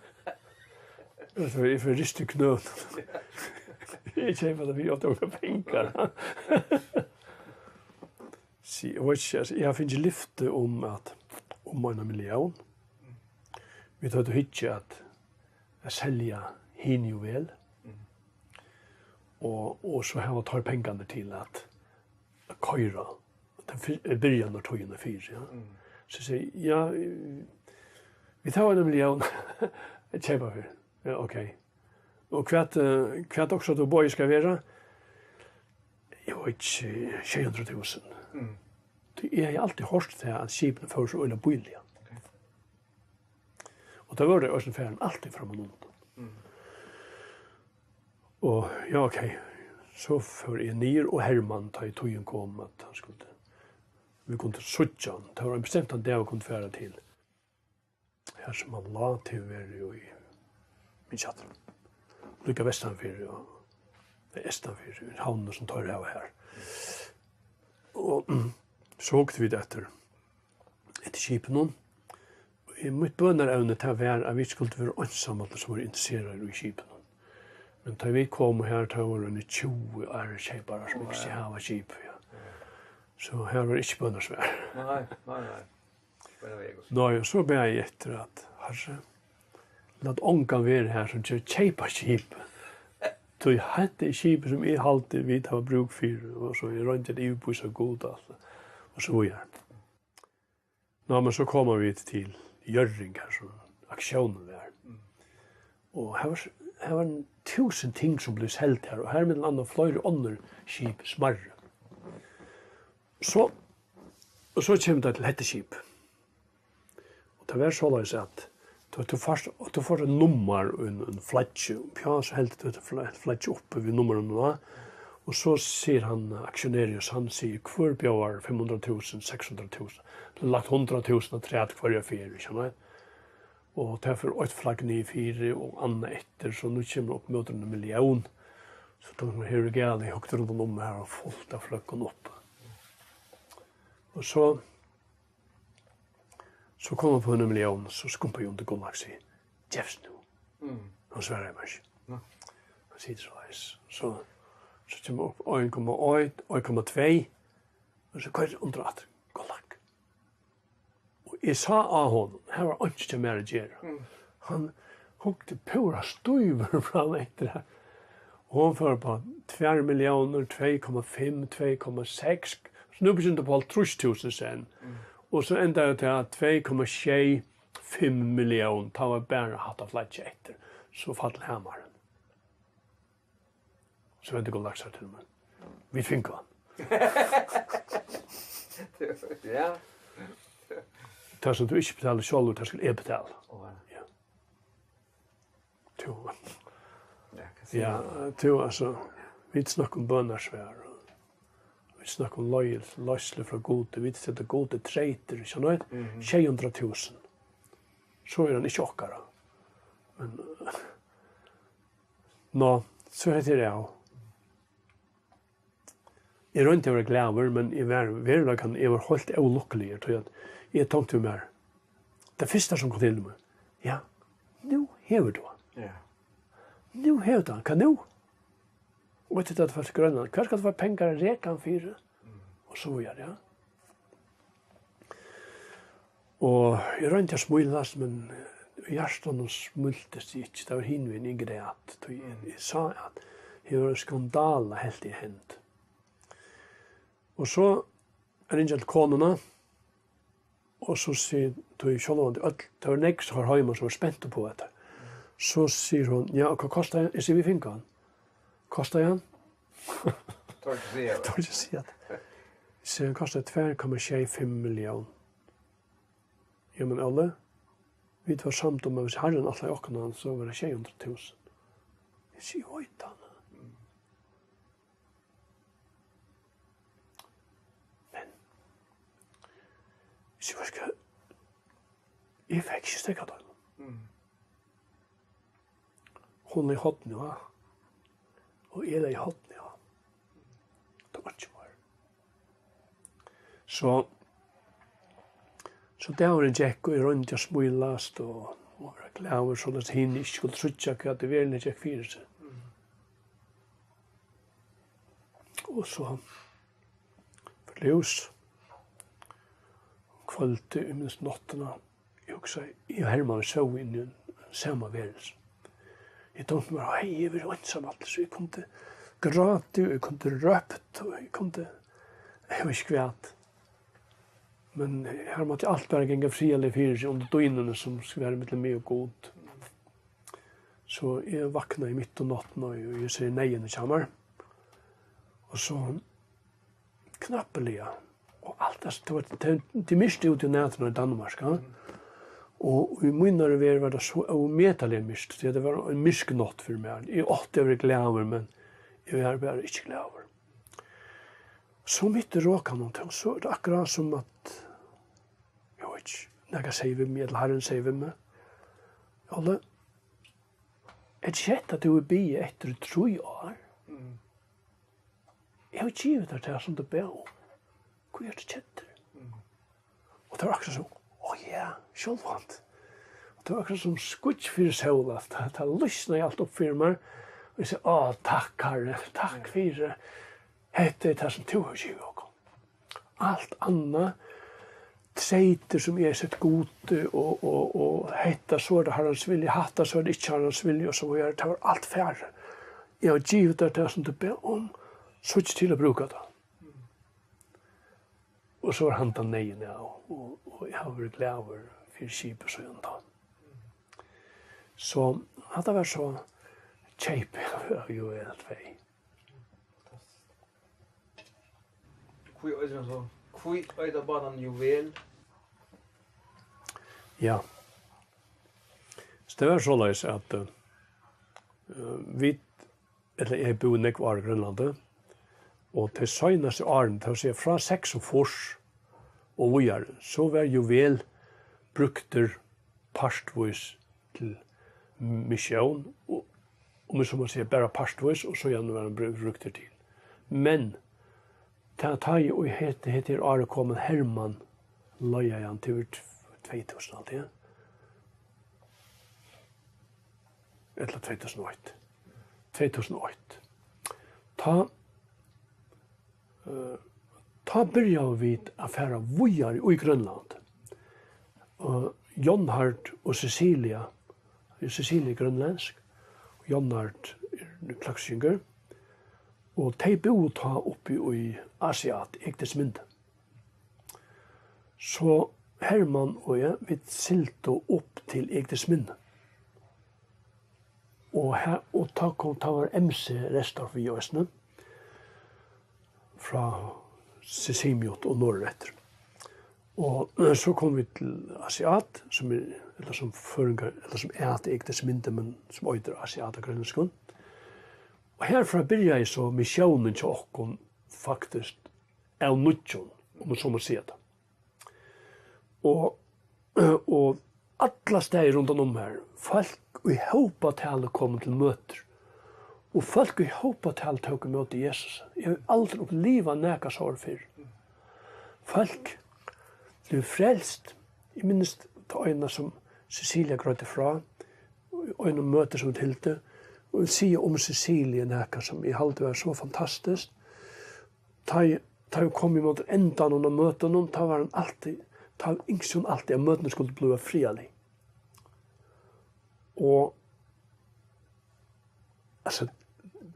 So eg fór at rista í knø. Eg keypi tað fyri átta hundrað pengar. Sí, eg veit ikki, altso, eg havi fingið lyfti um at, um eina millión. Vit høvdu hyggju at, at selja hini Juvel. Mm. Og, og so hava teir pengarnar til at, at koyra. Tað fyr-, eh, byrjanartíðina fyri, ja. Mm. So eg sigi, ja, eh, vit hava eina millión at keypa fyri. Ja, ok. Og hvat, eh, hvat hugsar tú boðið skal vera? Eg veit ikki, sjey hundrað túsund. Mm. Tí eg hevði altíð hoyrt tað, at skipini fóru so øgiliga bíliga. Ok. Og tað vóru tey eisini farin altíð frammanundan. Mm. Og, ja, ok. So fór eg niður, og Hermann, tá ið tíðin kom, at hann skuldi, vit kundu síggja hann. Tað var ein bestemtan dag, vit kundu fara til. Har sum hann lá, til verið í, minnist ikki aftur. Líka vestan fyri og, nei, eystan fyri, í Havnini, sum teir hava har. Og so hugdu vit eftir, eftir skipinum. Og í, mítt bønarevni, tað var, at vit skuldu vera einsamallir, sum vóru interesseraðir í skipinum. Men tá vit komu har, tá vóru eini tjúgu aðrir keyparar, sum ikki hava skip, ja. So her var ikki bønarsvar. Nei, nei, nei. Bara veg og Nei, og so bað eg eftir at, Harri, lat ongan vera her sum ger keypa skip. Tí hetta er skipið sum eg haldi vit hava brúk fyri, og so eg royndi at yvirbevísa Gud og alt, og so víðari. Ná, men so koma vit til Hjørring, har sum auktiónin var. Og har var, har var ein túsund ting sum blivu seld har, og har er millum annað fleiri onnur skip, smærri. So, og so kemur tað til hetta skip. Og tað var soleiðis at tú, tú fært, tú fært eitt nummar og ein, ein flaggi, og ja, so heldur tú hetta fla-, flaggi uppi við nummarinum á, og so sigur hann, auktionarius, hann sigur, hvør bjóðar fimm hundrað túsund, seks hundrað túsund, tú hevur lagt hundrað túsund afturat hvørja ferð, ikki sant? Og tað fer eitt flagg niður fyri og annað eftir, so nú kemur upp móti eina millión. So tá hevur galið hugt rundan um her og fult av fløggum upp. Og so, so kom hann upp á eina millión, so skumpi eg undir Gullak og sigi, gevst nú. Hann svarar mær ikki. Hann situr soleiðis. So, so kemur upp ein komma eitt, ein komma tvey, og so koyrir undir aftur, Gullak. Og eg sá á honum, har var einki hjá mær at gera. Hann hugdi púra stívur fram eftir har. Og hon fór upp á tvær milliónir, tvey komma fimm, tvey komma seks. So nú begynti upp á hálvtrýss túsund senn. Og so endaði tað tvey komma sjey fimm millión, tá var bara hatta flaggið eftir. So fall hamarin. So vendir Gullak sær til mín. Vit fingu hann. Ja. Tað sum tú ikki betalir sjálvur, tað skal eg betala. Og Ja. Tú, ja, hvat sigur ja, man? Tú, altso, vit snakka um bønarsvar, og vit snakka um loyvil-, loysni frá Gudi, vit seta Gudi treytir, ikki sant? Sjey hundrað túsund. So er hann ikki okkara. Men, ná, so hetta er av. Eg royndi at vera glaður, men eg var veruleikan, eg var heilt ólukkuligur, tí at eg tonkti við mær, tað fyrsta sum kom til meg, ja, nú hevur tú hann. Ja. Nú hevur tú hann, hvat nú? Og veit tú, at fólk grønna, hvar skal tú fáa pengar at reka hann fyri? Og so víðari, ja. Og eg royndi at smílast, men í hjartanum smíltist eg ikki. Tað var hinvegin, eg græt. Tí eg, eg sá, at her var ein skandala, helt eg, hend. Og so ringi eg til konuna, og so sigur, tí sjálvandi øll, tað var nógv, sum var heima, sum var spent upp á hetta. So sigur hon, ja, og hvat kostar hann? Eg sigi, vit fingu hann. Kostar hann? Tør ikki siga. Tør ikki siga tað. Eg sigi, hann kostar tvær komma sjey fimm millión. Ja, men Óli, vit vóru samd um, at viss Harrin ætlaði okkum hann, so var tað sjey hundrað túsund. Eg sigi, oj, Danne. Men, eg sigi, hvat skal, eg fekk ikki steðgað teimum. Hon legði hornið á, og eg legði hornið á. Tað var ikki meir. So, so dagurin gekk, og eg royndi at smílast og, og vera glaður, soleiðis at hini ikki skuldu síggja, hvat ið veruliga gekk fyri seg. Og so fór ljós. Kvøldið, eg minnist náttina, eg hugsaði, eg og Hermann sóu inn í ein sama verðilsi. Eg tonkti mær, hey, eg verið einsamallur, so eg kundi grátið, og eg kundi rópt, og eg kundi, eg veit ikki hvat. Men her mátti alt bara ganga friðarliga fyri seg undir dýnuni, sum skal vera millum meg og Gud. So eg vaknaði mitt um náttina, og eg sá neyðina hjá mær. Og so knappliga. Og alt, altso, tað var, tað, tað er myrkt úti í næturnar í Danmark, ja. Og í mínari verð var tað so ómetaliga myrkt, tí at tað var ein myrk nátt fyri mær. Eg átti at vera glaður, men eg var bara ikki glaður. So mitt í rokanum, tá, so er tað akkurát sum at, eg veit ikki, nakar segði við meg, ella Harrin segði við meg, Óli, er tað hetta, tú hevur biðið eftir í trý ár? Eg havi givið tær tað, sum tú bað um. Hví ert tú keddur? Og tað var akkurát sum, ó ja, sjálvandi. Og tað var akkurát sum skýggj fyri sól, at tað, tað lýsnaði alt upp fyri mær. Og eg sigi, á, takk, Harri, takk fyri. Hetta er tað, sum tú hevur givið okkum. alt annað, treytir sum eg hevði sett Gudi, og, og, og hetta, so er tað Harrans vilji, hatta, so er tað ikki Harrans vilji, og so víðari. Tað var alt farið. Eg havi givið tær tað, sum tú bað um, so ikki til at brúka tað. Og so er handan neyðin av, og, og eg havi verið glaður fyri skipið síðan tá. So hatta var so keypið av Juvel tvey. Hví eitur hann so? Hví eitur báturin Juvel? Ja. So tað var soleiðis, at, eh, vit, ella eg búði nógv ár í Grønlandi, og tey seinastu árini, tað vil siga frá seksogfýrs og víðari, so var Juvel brúktur partvís til missión, og, um eg so má siga, bara partvís, og síðan var hann brú-, brúktur til. Men tá, tá eg, og hetta, hetta er árið kom, Hermann leigaði hann til tv-, tvey túsund alt, ja. Ella tvey túsund og eitt. Tvey túsund og eitt. Tá, eh, tá byrjaðu vit at fara víðari í Grønland. Og Jonhard og Cecilia, Cecilia er grønlendsk, og Jonhard er klaksvíkingur, og tey búðu tá uppi í Aasiaat, Egedesminde. So Hermann og eg, vit sigldu upp til Egedesminde. Og her, og tá kom, tá var M C Restorff við eisini, frá Sisimiut og norðureftir. Og, eh, so komu vit til Aasiaat, sum er, ella sum føroyingar, ella sum er Egedesminde, men sum eitur Aasiaat á grønlendskum. Og herfrá byrjaði so missiónin hjá okkum, faktiskt, av nýggjum, um man so má siga tað. Og, og allastaðni rundan um her, fólk í hópatali komu til møtir. Og fólk í hópatali tóku ímóti Jesus. Eg havi aldrin upplivað nakað so fyrr. Fólk blivu frelst. Eg minnist tað eina sum Cecilia greiddi frá, einum møti sum vit hildu, og eg vil siga um Cecilia nakað sum eg haldi var so fantastiskt. Tá eg, tá eg kom ímóti endanum á møtunum, tá var hon altíð, tá ynskti hon altíð, at møtini skuldu blíva friðarlig. Og, altso,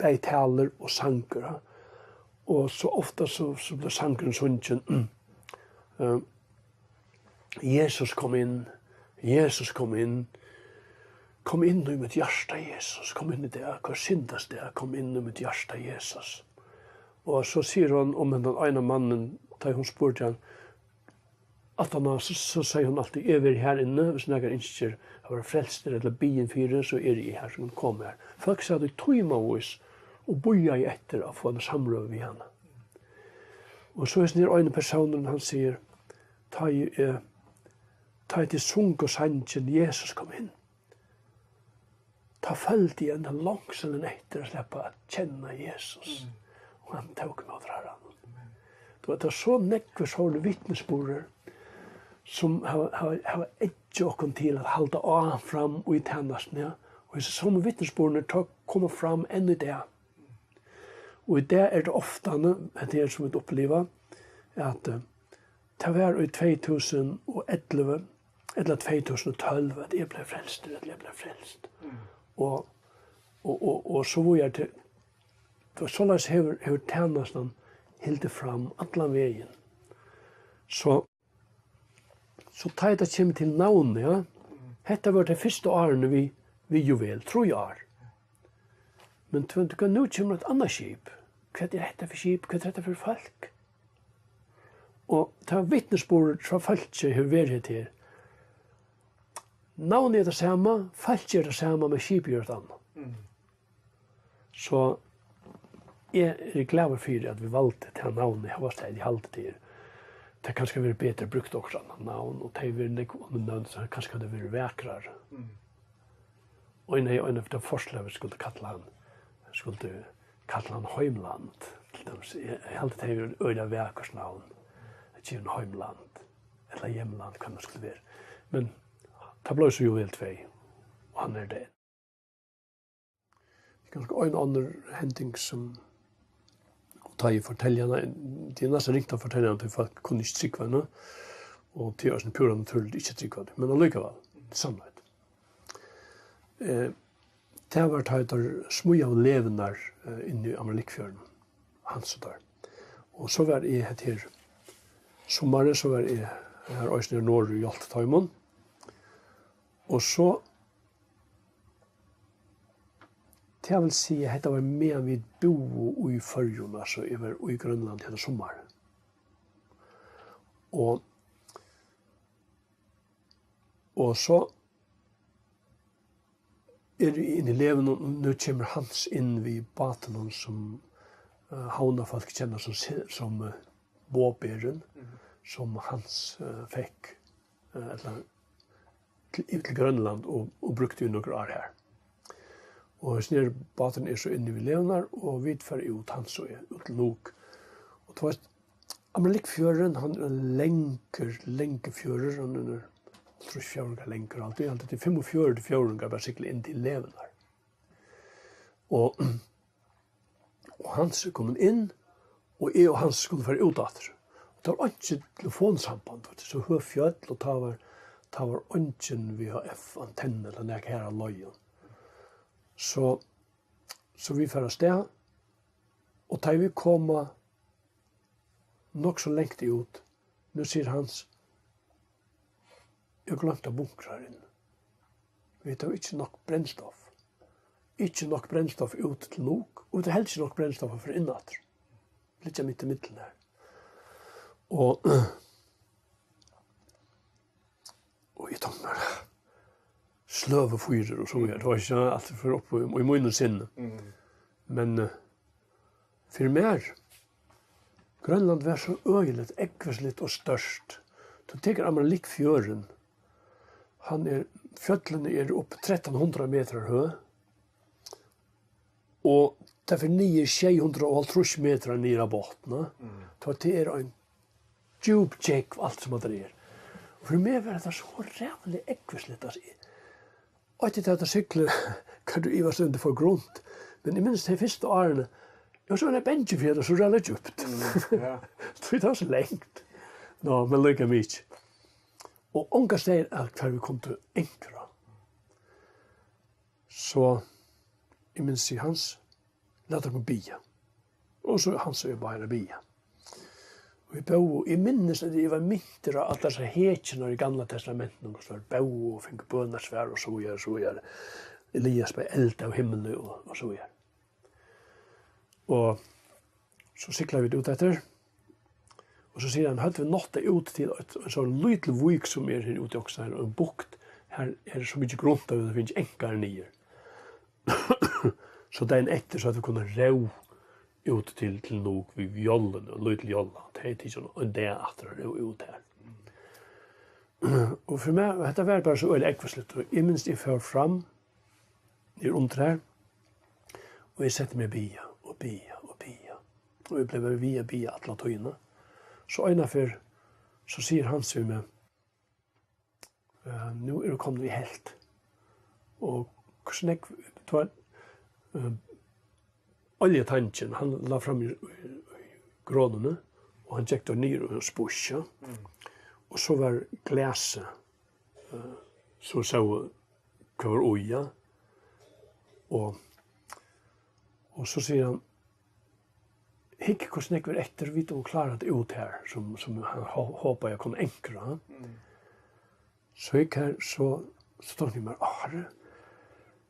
bæði talur og sangur, ja. Og so ofta so, so bleiv sangurin sungin, eh, Jesus, kom inn. Jesus, kom inn. Kom inn í mítt hjarta, Jesus. Kom inn í dag. Hvør syndast dag, kom inn í mítt hjarta, Jesus. Og so sigur hon um hendan eina mannin, tá hon spurdi hann, aftaná, so, so segði hon altíð, "Eg verði her inni, hvis nakar ynskir at vera frelstur ella biðin fyri, so eri eg her, so kom her." Fólk sat í tímavís og bíðaði eftir at fáa eina samrøðu við hana. Og so hesin her eini persónurin, hann sigur, tá eg, eh, tá eg tit sungu sangin, Jesus kom inn, tá føldi eg eina longsul eftir at sleppa at kenna Jesus. Mm. Og hann tók meg út frá hann. Amen. Tú veit, tað er so nógvir sovorðnir vitnisburðir, sum hava, hava, hava eggið okkum til at halda áfram í tænastuni, ja. Og hesir somu vitnisburðirnir, teir koma fram enn í dag. Og í dag er tað ofta, ne, hetta her sum vit uppliva, at, eh, tað var í tvey túsund og ellivu ella tvey túsund og tólv, at eg bleiv frelstur, at eg bleiv frelst. Mm. Og, og, og, og so víðari til, og soleiðis hevur, hevur tænastan hildið fram allan vegin. So, so tá ið tað kemur til navnið, ja, hetta var tey fyrstu árini við, við Juvel, trý ár. Men tú, tú, nú kemur eitt annað skip. Hvat er hetta fyri skip? Hvat er hetta fyri fólk? Og tað vitnisburður frá fólki hevur verið her. Navnið er tað sama, fólkið er tað sama, men skipið er eitt annað. Mm. So eg eri glaður fyri, at vit valdu tað navnið, hóast at eg haldi, tað er, tað kanska verið betur brúkt okkurt annað navn, og tað hevur verið nógv onnur nøvn, so kanska hevði verið vakrari. Mm. Og ein, ein av teimum forsløgum, vit skuldu kalla hann, skuldu kalla hann Heimland, til dømis. Eg, eg haldi, tað hevði verið øgiliga vakurt navn, at gera hann Heimland, ella Hjemland, hvat man skuldi verið. Men tað bleiv so Juvel tvey, og hann er tað. Kanska ein onnur hending sum, og Tá eg fortelji hana, tað er næstan ringt at fortelja hana, tí fólk kunnu ikki trúgva henni, og tað er eisini púra natúrligt ikki at trúgva tí, men allíkavæl, tað er sannheit. Eh, tað var tá, teir smíðaðu legurnar, eh, inni í Amalikkfjørðinum, Hans og teir. Og so var eg hetta her summarið, so var eg har eisini norður og hjálpti teimum. Og so, tað vil siga, hetta var meðan vit búðu í Føroyum, altso, eg var í Grønlandi hetta summarið. Og, og so eri eg inni í legunum, og nú kemur Hans inn við bátinum, sum, eh, havnarfólk kenna sum se-, sum, eh, Boðberin, mhm, sum Hans, eh, fekk, eh, ella til, yvir til Grønland og, og brúkti í nøkur ár har. Og hesin her báturin er so inni við legurnar, og vit fara út, Hans og eg, út til Nuuk. Og tú veitst, Amalikkfjørðurin, hann er ein langur, langur fjørður, hann er hálvtrýss fjórðingar langur, alt í alt, tað er fimmogfjøruti fjórðingar bara at sigla inn til legurnar. Og, og Hans er komin inn, og eg og Hans skulu fara út aftur. Og tað var einki telefonsamband, veitst tú, so høg fjøll, og tá var, tá var eingin V H F antenna ella nakað har á leiðini. So, so vit fara avstað, og tá vit koma nokk so langt út, nú sigur Hans: "Eg gloymdi at bunkra har inni. Vit hava ikki nokk brennstoff. Ikki nokk brennstoff út til Nuuk, og vit hava heldur ikki nokk brennstoff at fara inn aftur. Liggja mitt ímillum har." Og, og eg tók mær sløvur fyri og so víðari. Tað var ikki alt for upp í, í mínum sinni. Mm. Men, eh, fyri mær, Grønland var so øgiligt, ógvusligt og stórt. Tú tekur Amalikkfjørðin, hann er, fjøllini eru upp trettan hundrað metrar høg, og tað fer niður sjey hundrað og hálvtrýss metrar niður á botni. Mm. Tá tað er ein djúp gjógv, alt sum hatta er. Og fyri meg var hetta so ræðuliga ógvusligt, altso, eg, eitt er tað at sigla, kann tú ivast um tað er for grunt, men eg minnist tey fyrstu árini, eg var so bangin fyri, at tað var so ræðuliga djúpt. Mm, ja. Tí tað var so langt. Ná, men líka mikið. Og ongar staðir at hvar vit kundu ankra. So eg minnist, sigur Hans: "Lat okkum biðja." Og so Hans og eg báðir at biðja. Og vit bóðu, eg minnist, at eg var mintur á allar hesar hetjurnar í Gamla Testamentinum, hvussu teir bóðu og fingu bønarsvar og so víðari, so víðari. Elias bað eld av himli og, og so víðari. Og so sigla vit út eftir. Og so sigur hann: "Høvdu vit náttað út til eitt, ein sånn lítil vík sum er her úti onkustaðni, ein bukt, har er so mikið grunt, at vit fingu ankar niður." So dagin eftir, so høvdu vit kunnað róð út til, til Nuuk við jolluni, ein lítil jolla. Tað hevði tikið ein dag aftur at róð út har. Og fyri meg, hetta var bara so øgiliga ógvusligt. Og eg minnist, eg fór fram, niður undir har, og eg setti meg at biðja, og biðja, og biðja. Og eg bleiv bara við at biðja alla tíðina. So eina ferð, so sigur Hans við meg: "Eh, nú eru vit komnir í helt. Og hvussu nógv, tú veit, eh, oljutangin, hann lá fram í, í, í gronuni, og hann gekk tá niður og spísja. Mm. Og so var glasið, eh, so sóu hvat var í, ja. Og, og so sigur hann: Hygg, hvussu nógv er eftir, vit hava klárað tað út har, sum, sum hann hó-, hopaði at kunna ankra, ha?" Mm. So hygg her, so, so tók eg mær, "Ó, Harri,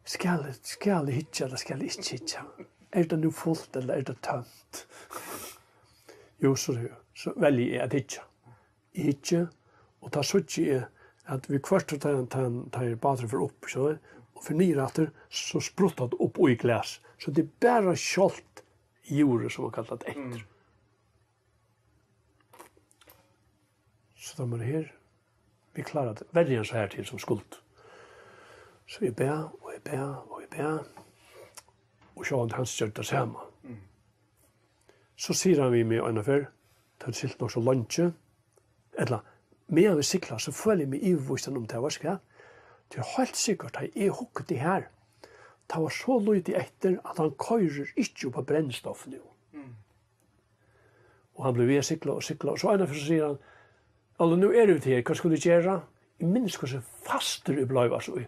skal eg, skal eg hyggja, ella skal eg ikki hyggja? Er tað nú fult, ella er tað tómt?" Jú, so, so velji eg at hyggja. Eg hyggi, og tá síggi eg, at viðhvørt, tá, tá, tá báturin fer upp, so, og fer niður aftur, so spruttar tað upp í glas. So tað er bara sjálvt djúrið, sum man kallar tað, eftir. Mm. So tá man er her, vit klára tað verri enn so her til sum skuld. So eg bað, og eg bað, og eg bað, og sjálvandi Hans gjørdi tað sama. Mm. So sigur hann við meg eina ferð, tá vit sigla nokk so leingi, ella meðan vit sigla, so føli eg meg yvirvístan um tað, veitst tú hvat? Tað er heilt sikkurt, tá eg hugdi har, tað var so lítið eftir, at hann koyrir ikki upp á brennstoff nú. Mm. Og hann blívur við at sigla og sigla, og so einaferð so sigur hann: "Óli, nú eru vit her, hvat skulu vit gera?" Eg minnist, hvussu fastur eg bleiv, altso, í,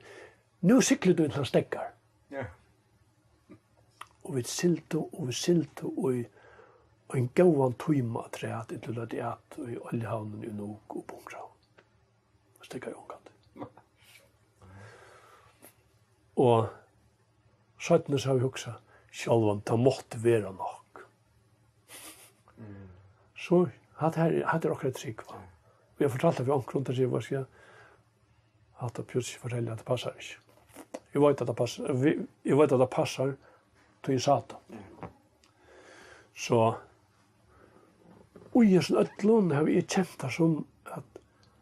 "Nú siglir tú inntil hann steðgar." Ja. Og vit sigldu, og vit sigldu í ein góðan tíma afturat, inntil vit løgdu at í oljuhavnini í Nuuk og bunkraðu. Steðgaðu ongantíð. Og seinni so havi eg hugsað, sjálvandi, tað mátti vera nokk. Mm. So, hatta her, hatta er okkara trúgv, va? Ja. Vit hava fortalt tað fyri onkrum, teir siga, "Hvat skal eg, hatta Pjús fortelja, tað passar ikki." Eg veit, at tað passar, vi-, eg veit, at tað passar, tí eg sá tað. Ja. So, í hesum øllum havi eg kent tað sum, at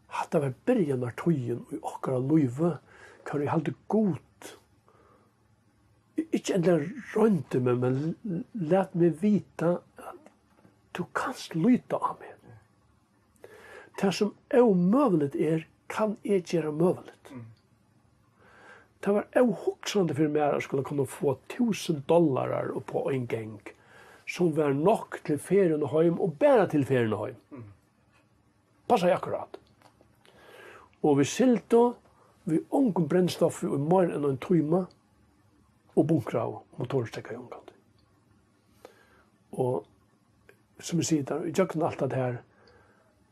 hatta var byrjanartíðin í okkara lívi, har eg haldi Gud, ikki endiliga royndi meg, men l-, lat meg vita, at tú kanst líta á meg. Tað, sum ómøguligt er, kann eg gera møguligt. Mm. Tað var óhugsandi fyri mær at skula kunna fáa túsund dollarar upp á ein gang, sum var nokk til ferðina heim og bara til ferðina heim. Mm. Passaði akkurát. Og vit sigldu við ongum brennstoffi í meira enn ein tíma og bunkraðu, motorurin steðgaði ongantíð. Og sum eg sigi, tá, ígjøgnum alt tað her,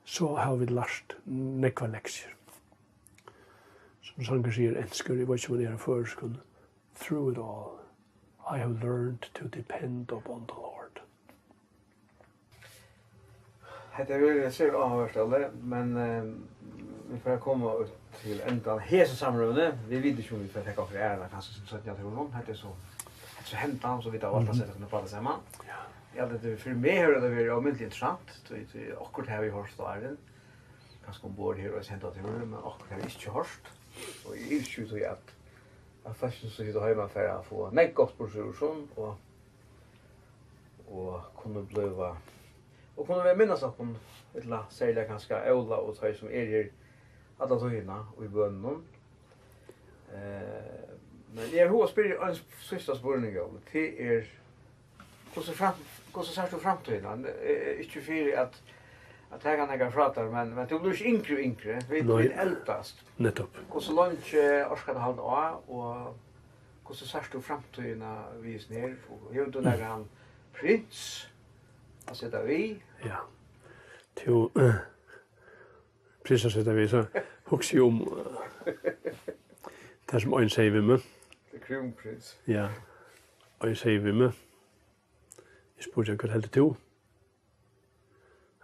so hava vit lært nógvar lektiur. Sum sangurin sigur, enskur, eg veit ikki, um hann er á føroyskum: "Through it all, I have learned to depend upon the Lord." Hetta er sera áhugavert, Óli, men, eh, vit fara at koma út til endan hesa samrøðuni. Vit vita ikki, um vit fara at taka okkurt annað, kanska sum seinni á túrinum. Hetta er so, hetta er so hendan, so vit hava valt at seta okkum og prata saman. Ja. Ja, tað er, fyri meg hevur tað verið ómetaliga interessant, tí, tí okkurt havi eg hoyrt áðrenn, kanska umborð her og seinni á túrinum, men okkurt havi eg ikki hoyrt. Og eg ynski tí at, at fólk sum sita heima fara at fáa nógv gott burtur úr sum, og, og kunnu blíva, og kunnu vera minnast okkum, ella serliga kanska Óla og tey, sum eru her alla tíðina í bønunum. Eh, men eg havi hug at spyrja ein síðsta spurning, Óli. Tað er, hvussu fram-, hvussu sært tú framtíðina? Eh, eh, ikki fyri at, at taka nakað frá tær, men, men tú blívur ikki yngri og yngri. Vit, nei, vit eldast. Nettupp. Hvussu leingi orkar tú halda á, og hvussu sært tú framtíðina við hesum her? Og hevur tú nakran prins at seta við? Ja. Tú, eh, prins at seta við, so hugsi eg um, eh, tað sum ein segði við meg. The Crown Prince. Ja. Ein segði við meg. Eg spurdi hann: "Hvat heldur tú?"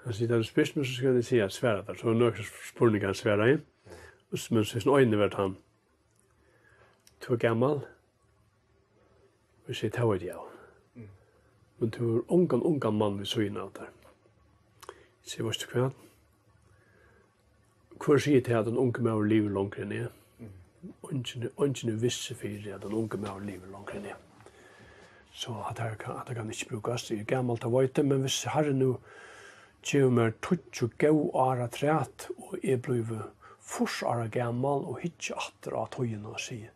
Hann sigur: "Tá tú spyrt meg, so skal eg siga, svara tær." So var nøkur spurningar, hann svaraði. Og s-, men so ein var hann: "Tú ert gamal." Og eg sigi: "Tað veit eg av. Mm. Men tú hevur ongan ungan mann við síðuna av tær." Eg sigi: "Veitst tú hvat? Hvør sigur tað, at ein ungur maður livir longur enn eg? Mm. Eingin, eingin er vissur fyri, at ein ungur maður livir longur enn eg. So hatta her kann, hatta kann ikki brúkast. Eg eri gamal, tað veit eg, men viss Harrin nú gevur mær tíggju góð ár afturat, og eg blívi fýrs ára gamal og hyggi aftur á tíðina og sigi: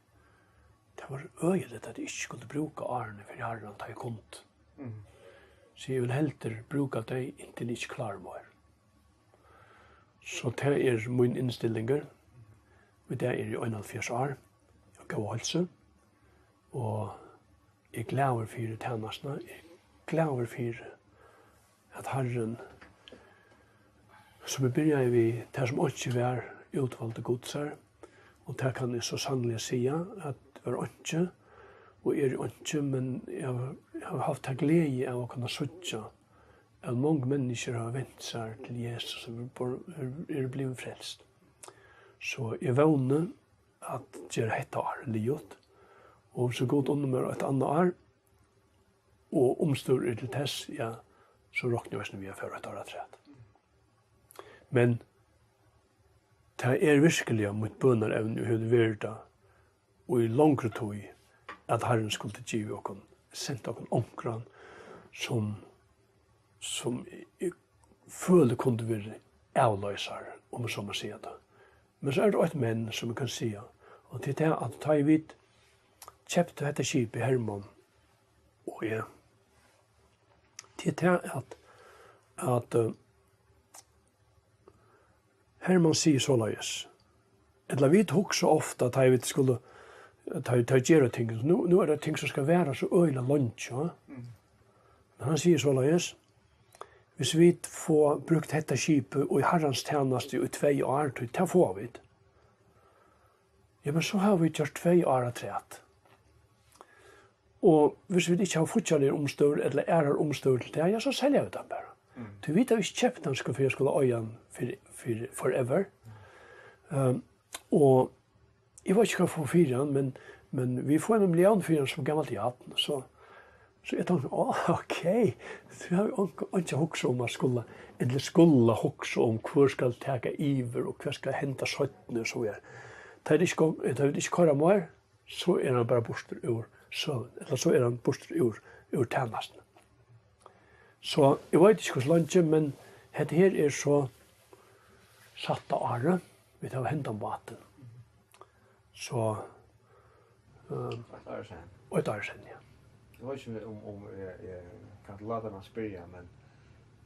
Tað var øgiligt, at eg ikki skuldi brúka árini fyri Harran, tá eg kundi. Mm. So eg vil heldur brúka tey, inntil eg ikki klári meir." So tað er mín innstillingur. Í dag eri eg einoghálvfjerðs ár, eg havi góða heilsu, og eg eri glaður fyri tænastuna, eg eri glaður fyri, at Harrin, sum eg byrjaði við, tað sum einki var, útvaldi Gud sær, og tað kann eg so sanniliga siga, at var einki, og eri einki, men eg havi, eg havi havt ta gleði av at kunna síggja, at mong menniskju hava vent sær til Jesus og eru, eru, eru blivin frelst. So eg vóni at gera hetta árið liðugt, og so Gud unnir mær eitt annað ár, og umstøður eru til tess, ja, so rokni eg eisini við at fara eitt ár afturat. Men tað er virkiliga mítt bønarevni, og hevur verið tað í longri tíð, at Harrin skuldi givið okkum, sent okkum onkran, sum, sum eg føli kundi verið avloysari, um eg so má siga tað. Men so er tað eitt men, sum eg kann siga, og tað er tað, at tá ið vit keyptu hetta skipið, Hermann og eg, tað er tað, at, at, eh, Hermann sigur soleiðis, ella vit hugsa ofta, tá vit skulu, tá, tá gera ting, nú, nú er tað ting, sum skal vera so øgiliga leingi, ja? Mm. Men hann sigur soleiðis, hvis vit fáa brúkt hetta skipið í Harrans tænastu í tvey ár, tí tað fáa vit. Ja, men so hava vit gjørt tvey ár afturat. Og hvis vit ikki hava fíggjarligar umstøður ella aðrar umstøður til tað, ja, so selja vit hann bara. Mm. Tí vit hava ikki keypt hann, skal, fyri at skula eiga hann fyri, fyri forever. Ehm, og eg veit ikki, hvat eg fái fyri hann, men, men vit fáa eina millión fyri hann sum gamalt jarn, so, so eg tonkti, "Á, ok." So eg havi onk-, einki at hugsa um at skula, ella skula hugsa um, hvør skal taka yvir, og hvat skal henda seinni, og so er. Tá vit ikki kom-, tá vit ikki koyra meir, so er hann bara burtur úr søguni, ella so er hann burtur úr, úr tænastuni. So eg veit ikki, hvussu leingi, men hetta her er so sætta árið, vit hava hendan bátin. So, ehm, Eitt ár síðan. Eitt ár síðan, ja. Eg veit ikki, um, um eg, eg kann láta meg spyrja, men,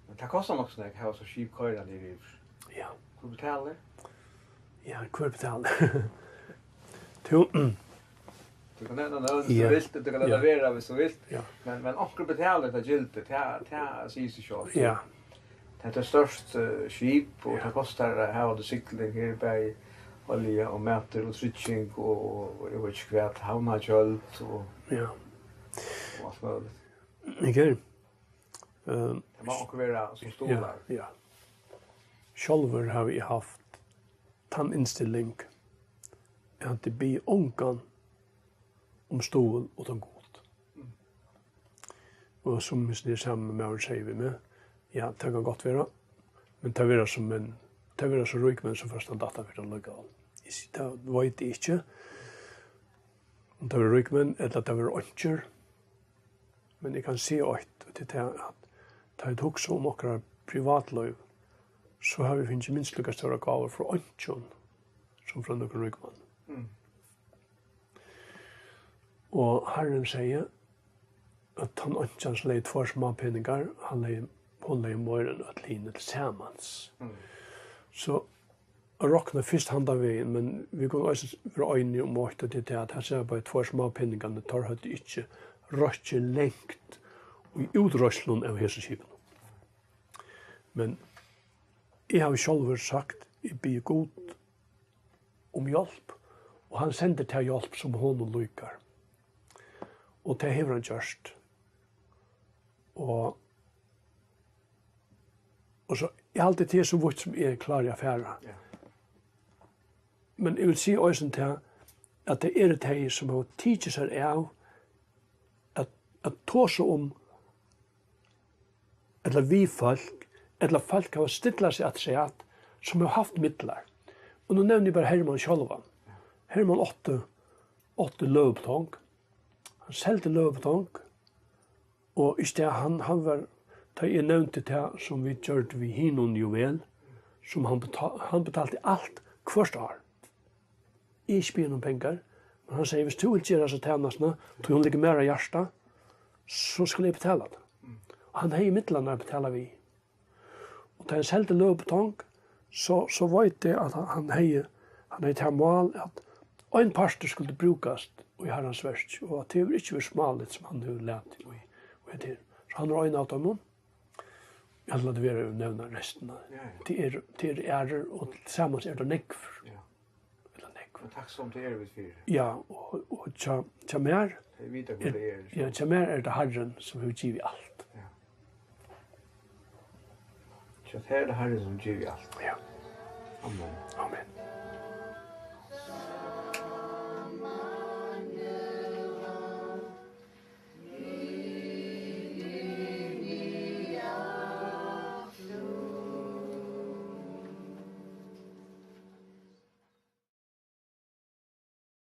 men tað kostar nokk so nógv at hava so skip koyrandi yvir. Ja. Hvør betalir? Ja, hvør betalir? Tú, mm. Tú kann nevna nøvn, hvis tú Ja. vilt, tú kann lata Ja. vera, hvis tú vilt. Ja. Men, men onkur betalir tað gildið, tað, tað sigur seg sjálvt. Ja. Tað er stórt, eh, skip, og Ja. tað kostar at hava tað sigling her, bæði olja og matur og trygging og, og, og eg veit ikki hvat, havnargjald og, Ja. og alt møguligt. Ikki? Ehm, Tað má onkur vera sum stuðlar. Ja, ja. Sjálvur havi eg havt tann innstilling, at eg biði ongan um stuðul uttan Gud. Mm. Og sum hesin her sami maður segði við meg, ja, tað kann gott vera, men tað vera sum menn, tað vera so rík menn, sum fyrst hann datt hann fyri allíkavæl. Eg s-, tað veit eg ikki, um tað vera rík menn, ella tað vera einkjur, men eg kann siga eitt, og tað er tað, at tá vit hugsa um okkara privatlív, so hava vit fingið minst líka stórar gávur frá einkjum sum frá nøkrum ríkum manni. Mm. Og Harrin segði, at tann einkjan, sum legði tveir smápeningar, hann legði, hon legði meira enn øll hini til samans. Mm. So at rokna fyrst handan vegin, men vit kunnu eisini vera einigi um eitt, og tað er tað, at hasir bara tveir smápeningarnir, teir høvdu ikki rokkið langt í útreiðslunum av hesum skipinum. Men eg havi sjálvur sagt, eg biði Gud um hjálp, og hann sendir ta hjálp, sum honum líkar. Og tað hevur hann gjørt. Og, og so, eg haldi, tað er so vítt, sum eg klári at fara. Ja. Men eg vil siga eisini tað, at tað eru tey, sum hava tikið sær av at, at tosa um, ella við fólk, ella fólk hava stillað seg afturat, sum hava havt midlar. Og nú nevni eg bara Hermann sjálvan. Hermann átti, átti Løðubetong. Hann seldi Løðubetong, og í stað hann, hann var, tá eg nevndi tað, sum vit gjørdu við hinum Juvel, sum hann beta-, hann betaldi alt hvørt ár. Eg ikki biði hann um pengar, men hann segði, "Hvis tú vilt gera hasa tænastuna, tí hon liggur mær á hjarta, so skal eg betala tað." Og hann hevði midlarnar at betala við. Og tá hann seldi Løðubetong, so, so veit eg, at hann, hann hevði, hann hevði tað mál, at ein partur skuldi brúkast í Harrans verki, og at tað hevur ikki verið smáligt, sum hann hevur latið í, í hetta her. So hann er ein av teimum. Eg ætli at vera at nevna restina. Ja, ja. Tað er, tað er aðrir, og tilsamans er tað nógvur. Ja. Ella nógv. Men takksom tað eru vit fyri. Ja, og, og hjá, hjá mær Tey vita, hvør er, tað eru, ja, so. Hjá mær er tað Harrin, sum hevur givið alt. Ja. Hjá tær er tað Harrin, sum gevur alt. Ja. Amen. Amen.